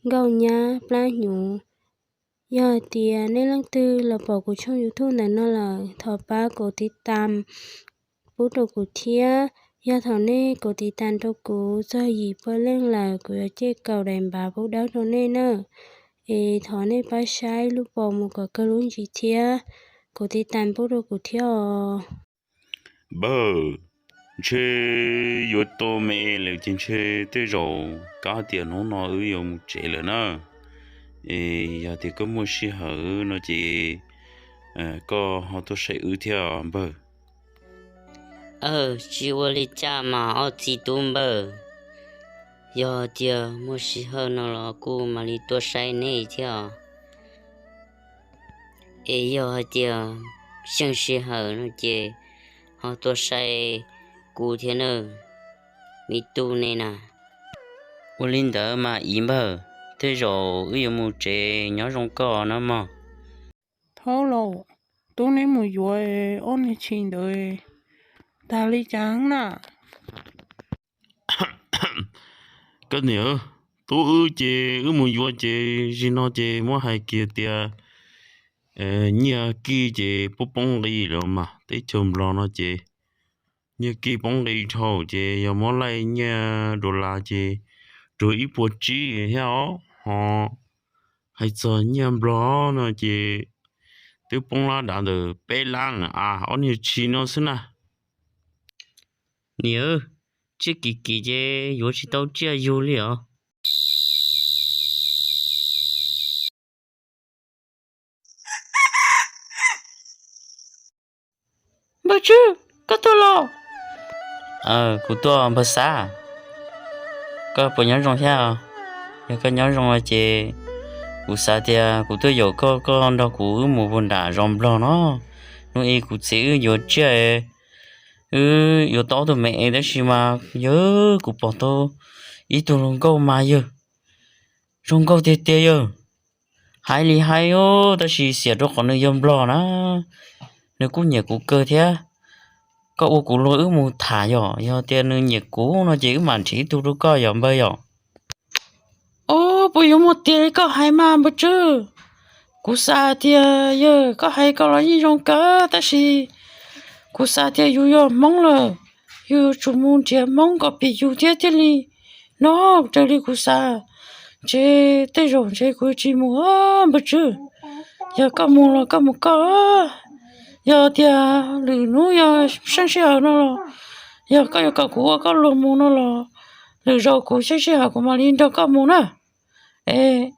nkauj nyab plab hnyuv. Yog hais tias nej leej twg los pom kuv tshooj YouTube ntawm no lawm, thov pab kuv tiv tam pub rau kuv thiab. Yog thaum nej kuv tiv tam rau kuv txog yim pua leej lawm, kuv yuav cej kaum daim npav pub dawb rau nej na. Es thov nej pab saib lub pom mus kom kawg lub ntsis thiab, kuv tiv tam pub rau kuv thiab os. Npawg, ntshe yuav tua me lawm ces ntshe tej zaum kav hais tias hnub no wb yuav mus tsev lawm na. Es yog tias koj muaj sij hawm no ces koj ho tuaj saib wb thiab npawg. Aw, tsis ua li cas mas ob txiv tub npawg. Yog tias muaj sij hawm no los kuv mam li tuaj saib nej thiab os. Es yog hais tias xyeej sij hawm no ces ho tuaj saib kuv thiab nawb, me tub nej na. Ua li ntawd mas ib npawg, tej zaum wb yuav mus tsev, nyob zoo koj na mog. Thaub laus, tub neb mus yuav ob niag tshis ntawd tag li cas na? Koj niam, tub wb ces wb mus yuav ces zim no ces muab hais kiag tias nyiaj kij ces poob poob nqi lawm mas, teb chaws Nplog no ces nyiaj kij poob nqi dhau ces yog muab laij nyiaj dollar ces rau ib puas tsib thiab os. Ho hais txog nyiaj Nplog no ces twb poob lab dav ntawm peb lab a, ob niag tshis no xwb na. Niam, tsiaj kim kim ces yuav tsis tau tsiaj yug li os. Npawg Tswb, koj tuaj los? Kuv tuaj npawg Xab. Koj puas nyob zoo thiab? Yog koj nyob zoo no ces kuv xav tias kuv tuaj yaum koj, koj nrog kuv wb mus puag nram zos Nplog no. Hnub ib kuv txiv wb yuav tsiaj, wb yuav tau ob tug me es tab sis mas yog kuv pom tau ib tug hluas nkauj mas yog zoo nkauj tiag tiag yog. Hais li hais tab sis xiam rau qhov nws yog Nplog na, nws kuj nyiam kuv kawg thiab. Koj ua kuv luag wb mus tham yom, yog tias nws nyiam kuv no ces wb mam nrhiav ib tug rau koj yom npawg yom. Ob, puas yuav muaj tiag li koj hais mas npawg Tswb? Kuv xav tias yog koj hais koj los yeej zoo kawg tab sis kuv xav tias yus yog Hmoob lawm, yus yuav tsum mus nrhiav Hmoob kom pem yus thiab thiaj li no, raws li kuv xav. Ntshe tej zaum ntshe kuv tsis mus npawg Tswb. Yog koj mus los koj mus koj, yog tias lwm hnub yog xyeej sij hawm no los, yog koj yuav kom kuv ua koj luag mus no los, lwm zaus kuv xyeej sij hawm kuv mam li nrog koj mus na. Es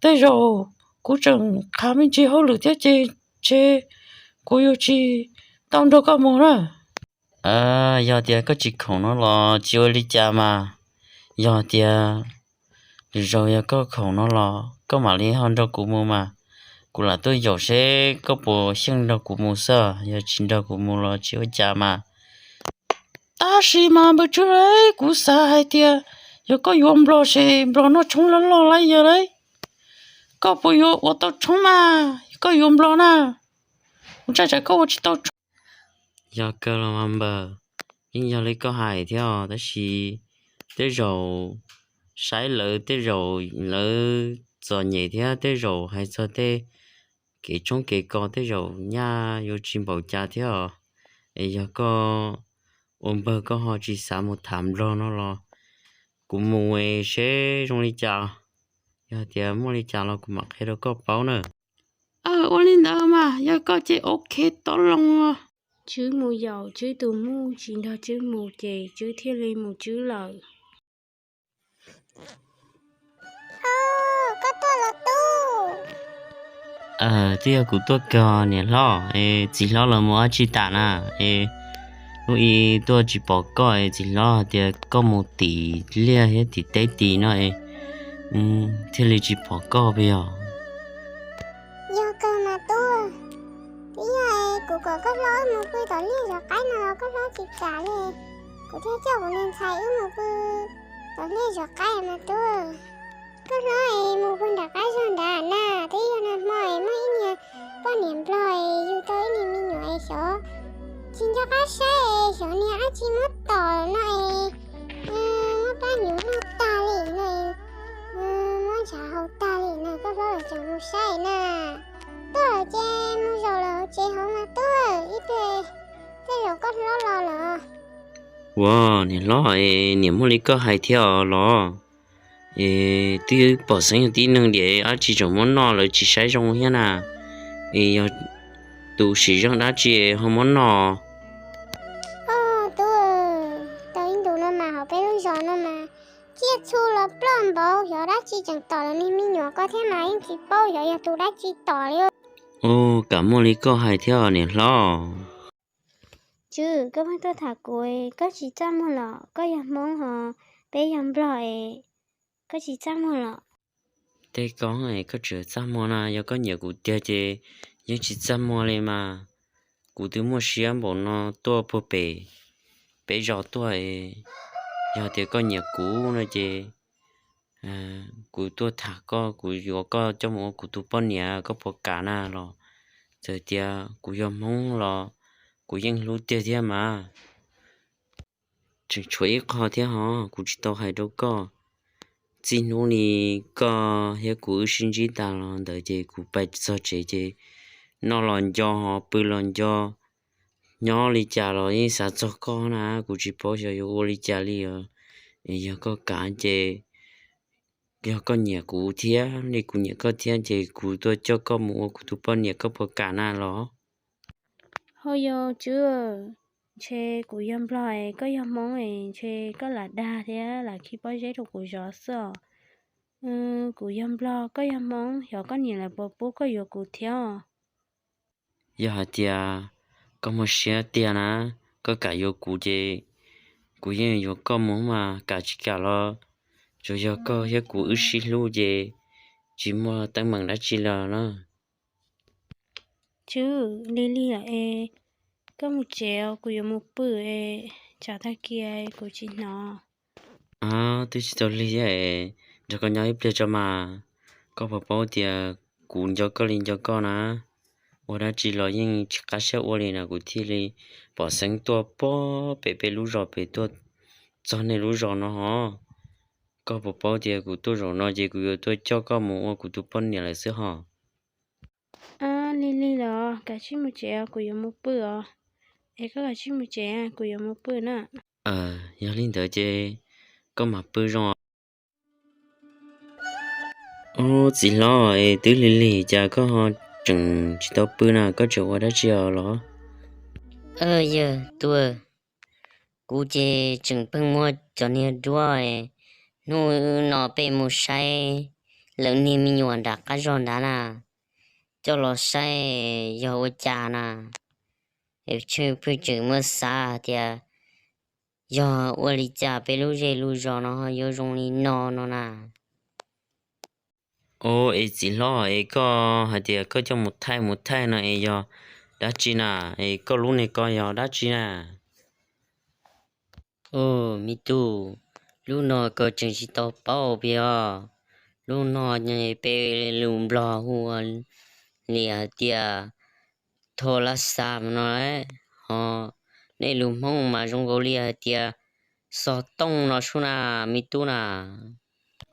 tej zaum kuv tseem qhav me ntsis hauj lwm thiab ces ntshe kuv yuav tsis tau nrog koj mus na. Yog tias koj tsis khoom no los tsis ua li cas mas, yog tias lwm zaus yog koj khoom no los koj mam li ho nrog kuv mus mas, kuv lam tuaj yaum seb koj puas xyeej nrog kuv mus xwb, yog tsis nrog kuv mus los tsis ua cas mas. Tab sis mas npawg Tswb, kuv xav hais tias yog koj yuav Nplog ces Nplog noj tshoob loj loj lawm yog lauj. Koj puas yuav ua tau tshoob mas yog koj yuav Nplog na? Kuv ntshai tsam koj ua tsis tau tshoob. Yog kawg los mas npawg, yeej yog li koj hais thiab os, tab sis tej zaum saib lawv tej zaum lawv txom nyem thiab tej zaum hais txog tej kev tshoob kev kos tej zaum nyaj yuav tsis npaum cas thiab os. Es yog koj ua npawg koj ho tsis xav mus tham Nplog no los kuv mus es seb zoo li cas. Yog tias muaj li cas los kuv mam qhia rau koj paub na. Ua li ntawd mas yog koj ces ok tau loo. Tswb mus yaum Tswb tus muj, tsis nrog Tswb mus ces Tswb thiaj li mus Tswb lawm. Koj tuaj los tub? Twb yog kuv tuaj kawg niam hlob, es txiv hlob los mus dab tsi tas na? Es hnub ib tuaj tsis pom koj es txiv hlob hais tias koj mus tim liaj thiab tim teb tim no es thiaj li tsis pom koj puas yog? Yog kawg mas tub, twb yog kuv kom koj hlob mus pw tom liaj zov qaib no los koj hlob tsis kam li, kuv thiaj coj kuv niag ntxhais wb mus pw tom liaj zov qaib mas tub. Koj hlob es mus pw nram qab zog nrad na, twb yog nag hmo es muaj ib niag poj niam nplog es yug tau ib niag me nyuam es xyov tsis nco qab saib es xyov niag dab tsi muab tom no es muab plab hnyuv noj tag li no es muab ntshav Hlob lawm tseem mus saib na. Tuaj lawm ces mus zaum lawm hauv tsev hauv mas tuaj, ib pliag tej zaum koj hlob los lawm. Ua, niam hlob, es niam muaj li koj hais thiab os los? Es twb pom xeeb tib neeg diam, dab tsi tseem muab noj lawv tsis saib zoo thiab na. Es yog tus sim zeej dab tsi ho muab noj? Tub, tau ib ntus no mas hauv peb lub zos no mas tsiaj txhu los ploj npaum, xyov dab tsi tseem tom lawv niag me nyuam ko thiab mas yeej tsis paub xyov yog tus dab tsi tom li. Ua, kam muaj li koj hais thiab niam hlob. Tswv, koj pheej tuaj tham kuv, koj tsis txaj muag los? Koj yog Hmoob hos peb yog Nplog es koj tsis txaj muag los? Tej ko es koj tseem txaj muag na, yog koj nyiam kuv tiag ces yeej tsis txaj muag li mas. Kuv twb muaj siab npaum no tuaj puag pem peb zos tuaj, yog tias koj nyiam kuv no ces kuv tuaj tham koj, kuv yuav koj coj mus ua kuv tus poj niam, koj puas kam na los? Txawm tias kuv yog Hmoob los kuv yeej hlub tiag thiab mas. Tseem tshuav ib qho thiab hos kuv tsis tau hais rau koj. Txij hnub li koj thiab kuv wb sib ntsib tas los ntawd ces kuv pais txog tsev ces noj los nco hos pw los nco, nyob li cas los yeej xav txog koj na. Kuv tsis paub xyov yuav ua li cas li os. Yog koj kam ces, yog koj nyiam kuv thiab li kuv nyiam koj thiab ces kuv tuaj coj koj mus ua kuv tus poj niam, koj puas kam na los? Ho yog Tswv, ntshe kuv yog Nplog es koj yog Hmoob es ntshe koj lam dag thiab lam khi pob zeb rau kuv zov xwb os. Kuv yog Nplog koj yog Hmoob, xyov koj niam lawv puas pub koj yuav kuv thiab os. Yog hais tias koj muaj siab tiag na, koj kam yuav kuv ces kuv yeej yuav koj mus mas, kam tsis kam los tsuas yog koj thiab kuv wb sib hlub ces tsis muaj teeb meem dab tsi lawm na. Tswv, lig lig lawm es koj mus tsev os, kuv yuav mus pw es tsam tag kis kuv tsis hnov. Twb tsis tau lig thiab es, nrog koj nyob ib pliag tso mas. Koj puas paub tias kuv nco koj li nco koj na, ua dab tsi los yeej tsis qab siab ua li na, kuv thiaj li pom xeeb tuaj puag pem peb lub zos pem tuaj txog nej lub zos no hos. Koj puas paub tias kuv tuaj zaum no ces kuv yuav tuaj coj koj mus ua kuv tus poj niam lawm xwb hos. Lig lig los kav tsij mus tsev, kuv yuav mus pw os. Es koj kav tsij mus tsev, kuv yuav mus pw na. Yog li ntawd ces koj mam pw zoo. Ub, txiv hlob, es twb lig lig cas koj ho tseem tsis tau pw na, koj tseem ua dab tsi os los? Yawg Tuam, kuv ces tseem pheej muab cov niag duab hnub no peb mus saib lawv niag me nyuam nram qab zog nrad na, coj los saib yog ua cas na. Pheej tseem muab xav tias yog ua li cas peb lub zej lub zos no yuav zoo li no no na. Ub, es txiv hlob, es koj hais tias koj coj mus thaij mus thaij no es yog dab tsi na? Es koj lub niag ko yog dab tsi na? Ub, me tub, lub no koj tseem tsis tau paub pes os. Lub no peb lus Nplog hu li hais tias tho lab xa no, ho nej lus Hmoob mas zoo nkaus li hais tias xov tooj no sub na, me tub na.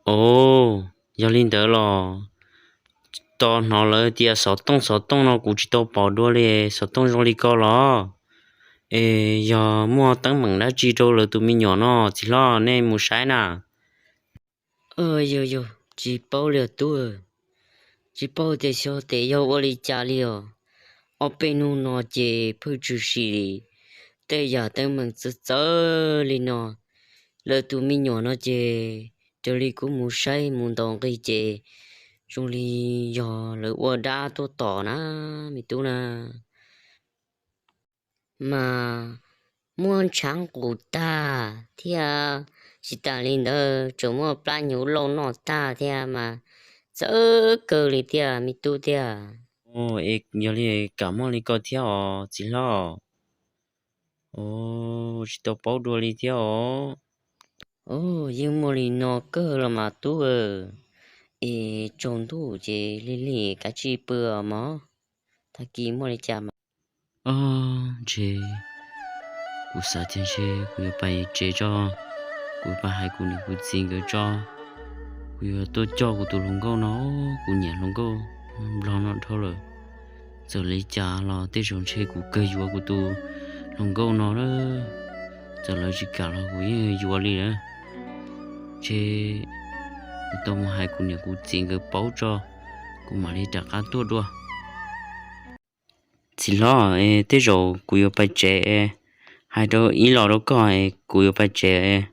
Ub, yog li ntawd los, tos hnov lawv tias xov tooj xov tooj no kuv tsis tau pom dua li, xov tooj zoo li ko los? Es yog muaj teeb meem dab tsi rau lawv tus me nyuam no, txiv hlob, nej mus saib na. Yog yog, tsis paub li os tub. Tsis paub tias xyov tes yog ua li cas li os. Ob peb hnub no ces pheej tshwm sim tej yam teeb meem txawv txawv li no. Lawv tus me nyuam no ces raws li kuv mus saib mus ntaus nqi ces zoo li yog lawv ua dab tuaj tom na, me tub na. Mas muab ntshav nqus tag thiab, tsis tas li ntawd tseem muab plab hnyuv lauj noj tag thiab mas txawv kawg li tiag me tub tiag. Yog li kam muaj li ko thiab os txiv hlob. Tsis tau paub dua li thiab os. Yeej muaj li no kawg los mas tub. Es tsaus ntuj ces lig lig kav tsij pw os mog, tag kis muaj li cas mas. Ntshe kuv xav tias ntshe kuv yuav pais tsev tso, kuv pais hais kuv niam kuv txiv nkawd tso. Kuv yuav tuaj coj kuv tus hluas nkauj no, kuv nyiam hluas nkauj nplog no dhau lawm. Txawm li cas los tej zaum ntshe kuv kawg yuav kuv tus hluas nkauj no lawm. Txawm lawv tsis kam los kuv yeej yuav li lawm. Ntshe kuv tau mus hais kuv niam kuv txiv nkawd paub tso, kuv mam li rov qab tuaj dua. Txiv hlob, tej zaum kuv yuav pais tsev, hais rau ib los rau koj, kuv yuav pais tsev.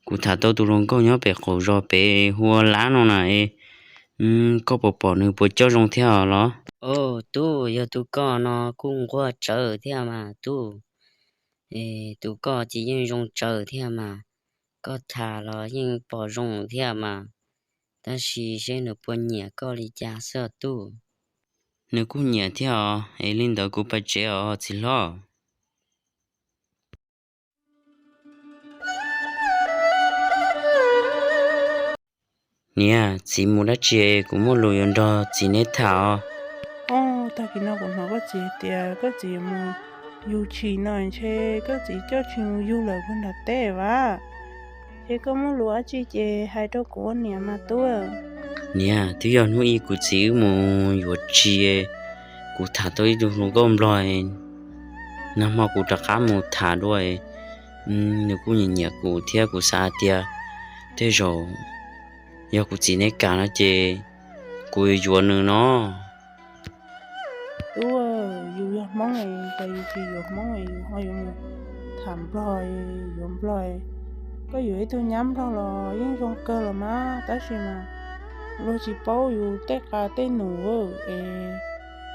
Kuv tham tau tus hluas nkauj nyob pem qaum zos pem hu ua Lab no na, koj puas pom nws puas coj zoo thiab los? Au, tub, yog tus koj no kuj nquag tsawv thiab mas tub. Tus koj ces yeej zoo tsawv thiab mas, koj tham los yeej pom zoo thiab mas, tab sis seb nws puas nyiam koj li cas xwb tub. Nws kuj nyiam thiab os, es li ntawd kuv pais tsev os txiv hlob. Niam, txiv mus dab tsi, kuv muaj lus yuav nrog txiv neb tham os. Au, tag kis no kuv hnov koj txiv tias koj txiv mus yug tshis no, ntshe koj txiv coj tshis mus yug lawm puag nram teb vas. Ces koj muaj lus dab tsi ces hais rau kuv ua niam mas tub. Niam, twb yog hnub ib kuv txiv wb mus yuav tshis, kuv tham tau ib tug hluas nkauj nplog, nag hmo kuv rov qab mus tham dua, nws kuj nyiam nyiam kuv thiab, kuv xav hais tias tej zaum yog kuv txiv neb kam no ces kuv yuav yuav nws no. Tub, yus yog Hmoob es cas yus tsis yuav Hmoob es yus ho yuav mus tham nplog, yuav nplog. Koj yuav ib tug nyab nplog los yeej zoo kawg los mas, tab sis mas luag tsis paub yus tej qa tej num es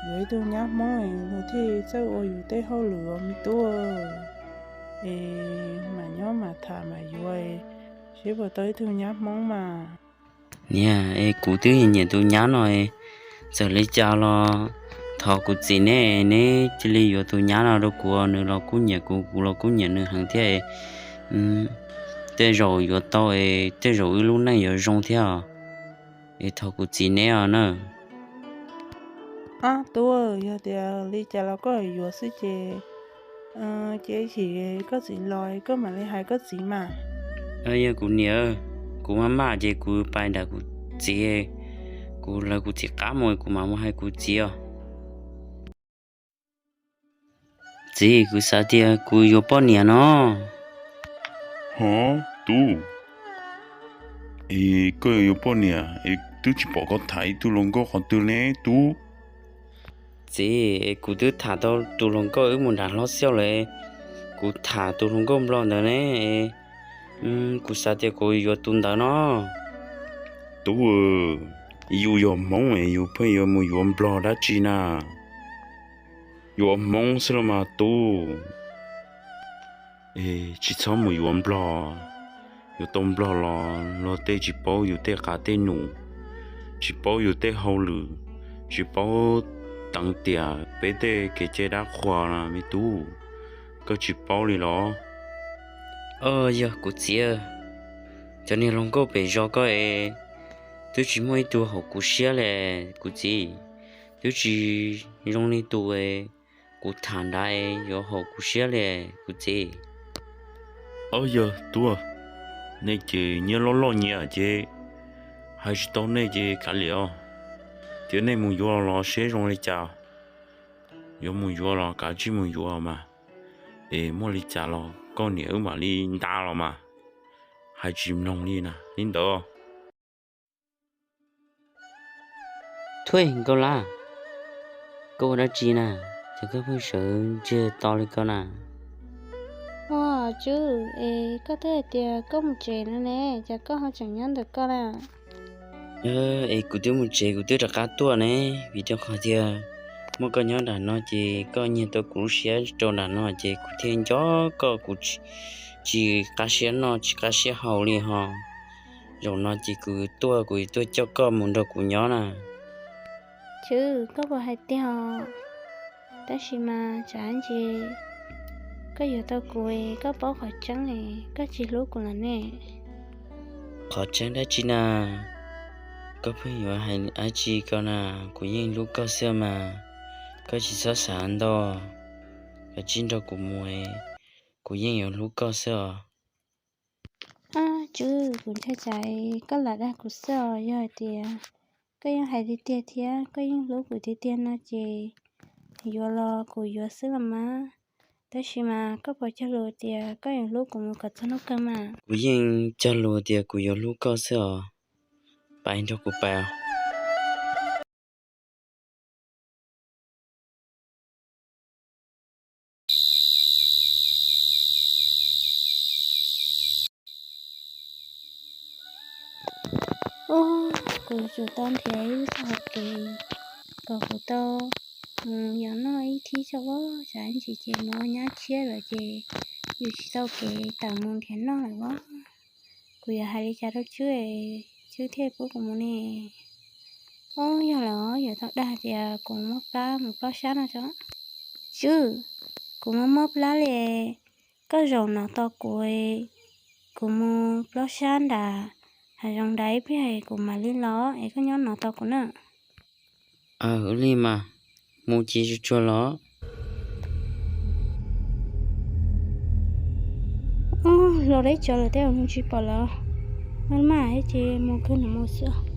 yuav ib tug nyab Hmoob es luag thiaj txawj ua yus tej hauj lwm os me tub. Es mam nyob mam tham mam yuav, seb puas tau ib tug nyab Hmoob mas. Niam, es kuv twb nyiam tus nyab no, txawm li cas los thov kuv txiv neb, neb cia li yuav tus nyab no rau kuv, nws los kuj nyiam kuv, kuv los kuj nyiam nws heev thiab. Tej zaum yuav tau, tej zaum wb lub neej yuav zoo thiab os. Es thov kuv txiv neb os na. Ab tub, yog tias li cas los koj yuav xwb ces, ces ib chim koj txiv los koj mam li hais koj txiv mas. Yog kuv niam, kuv maj maj ces kuv pais nram kuv txiv, kuv lawv kuv txiv qab mus kuv mam mus hais kuv txiv os. Txiv, kuv xav tias kuv yuav poj niam no. Hov tub, es koj yuav yuav poj niam es twb tsis pom koj tham ib tug hluas nkauj qhov twg ne tub? Txiv, es kuv twb tham tau tus hluas nkauj wb mus nram hlob xiauj lawm, kuv tham tus hluas nkauj nplog ntawd ne, kuv xav tias kuv yuav tus ntawd no. Tub, yus yog Hmoob es yus pheej yuav mus yuav nplog dab tsi na? Yuav Hmoob xwb los mas tub. Tsis txhob mus yuav nplog. Yuav tau nplog los luag tej tsis paub yus tej qa tej num, tsis paub yus tej hauj lwm, tsis paub teev tiam peb tej kev cai dab qhuas na me tub. Koj tsis paub li los? Yog kuv txiv, cov niag hluas nkauj pem zos koj es twb tsis muaj ib tug haum kuv siab li kuv txiv. Twb tsis zoo li tus kuv tham nrad yuav haum kuv siab li kuv txiv. Yog tub, nej ces nyias loj loj nyias ces hais tsis tau nej ces kav liam os. Tias nej mus yuav los seb zoo li cas. Yuav mus yuav los kav tsij mus yuav mas, es muaj li cas los koj niam wb mam li nta los mas. Hais tsis mloog li na li ntawd. Thuj, Nkauj Lab, koj ua dab tsi na? Ces koj pheej sawv ntsiag to li ko na. Ua, Tswb, es koj twb hais tias koj mus tsev no ne, cas koj ho tseem nyob ntawm koj na? Es kuv twb mus tsev kuv twb rov qab tuaj ne, vim rau qhov tias muaj koj nyob nram no ces koj nyiag tau kuv lub siab rau nram no ces kuv thiaj nco koj, kuv tsis qab siab noj tsis qab siab haus li ho. Zaum no ces kuv tuaj kuv tuaj coj koj mus nrog kuv nyob na. Tswb, koj puas hais tiag? Tab sis mas tsam ntsis koj yuav tau kuv, koj paub qhov tseeb, koj tsis hlub kuv los ne? Qhov tseeb dab tsi na? Koj pheej yuav hais dab tsi ko na? Kuv yeej hlub koj xwb mas, koj tsis txhob xav ntau, koj cia li nrog kuv mus, kuv yeej yuav hlub koj xwb os. Tswb, kuv ntshai tsam koj lam dag kuv xwb os. Yog hais tias koj yeej hais tiag tiag thiab koj yeej hlub kuv tiag tiag no ces yuav los kuv yuav xwb los mas. Tab sis mas koj puas cog lus tias koj yuav hlub kuv mus kom txog hnub kawg mas? Kuv yeej cog lus tias kuv yuav hlub koj xwb os. Pais nrog kuv pais. Ub, kuv yuav tsum tau nrhiav ib lub txoj hauv kev kom kuv tau mus yos noj ib thib tso, tsam ntsis ces mus ua nyab tshiab lawm ces yus tsis tau kev tawm mus nrhiav noj lawm os. Kuv yuav hais li cas rau Tswb, Tswb thiaj pub kuv mus ne? Ub, yog lawm, yuav tau dag tias kuv mob plab mus plob sab no tso. Tswb, kuv mob mob plab li, koj zaum nov tos kuv, kuv mus plob sab nram hav zoov nrad ib pliag kuv mam li los es koj nyob nov tos kuv na. Aw, ua li mas, mus ces tsuag tsuag los. Ub, los deb tsawv lawm tej zaum nws tsis pom lawm. Maj maj ces mus kawg nws mus xwb.